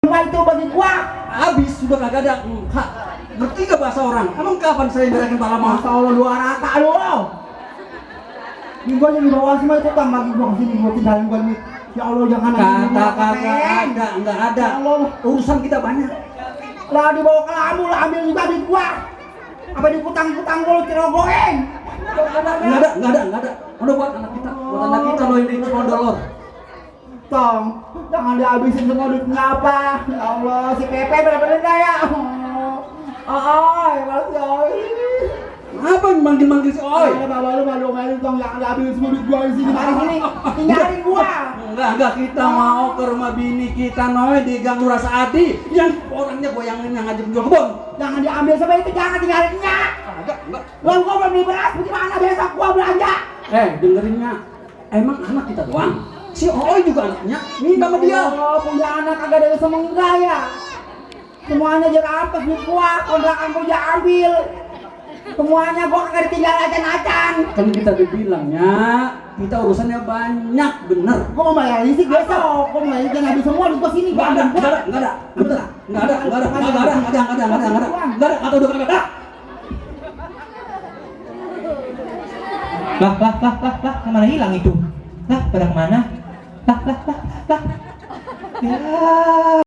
Cuma itu bagi gua. Habis sudah kagak ada. Ngerti gak bahasa orang? Emang kapan saya berakin pala mah? Masa Allah 2 raka lu. Ini gua yang dibawa semua itu tambah gua kesini gua tinggalin gua nih. Ya Allah jangan Kata kagak ada, enggak ada. Ya Allah. Urusan kita banyak. Lah dibawa ke lamu lah ambil juga duit gua. Apa diputang-putang gua lu cerobohin? Enggak ada. Udah buat anak kita loh ini cuma dollar. Tong, jangan dihabisin semua duitnya apa. Ya Allah, si Pepe bener-bener daya. Malas ya. Apa yang manggil si Oi? Bawa lu malu tong jangan dihabisin semua duit gua di sini. Mari sini, tinggalin gua. Enggak, kita mau ke rumah bini kita Noe di Gang Lurah Saadi yang orangnya goyangin yang ngajak jual kebun. Jangan diambil sampai itu, jangan tinggalinnya. Enggak. Lah gua belum beli beras, bagaimana besok gua belanja? Dengerinnya. Emang anak kita doang? Si Oi juga anaknya, minta sama dia. Oh, punya anak kagak ada sama enggak ya? Semuanya jerampas duit gua, kontrakan gua ambil. Semuanya gua kagak ditinggal acan-acan. Kan kita dibilangnya, kita urusannya banyak, bener. Gua mau bayar listrik besok, gua mau bayar habis semua duit gua sini. Enggak ada, atau udah kagak ada. Lah, kemana hilang itu? Lah, pada kemana? Lah. Ya.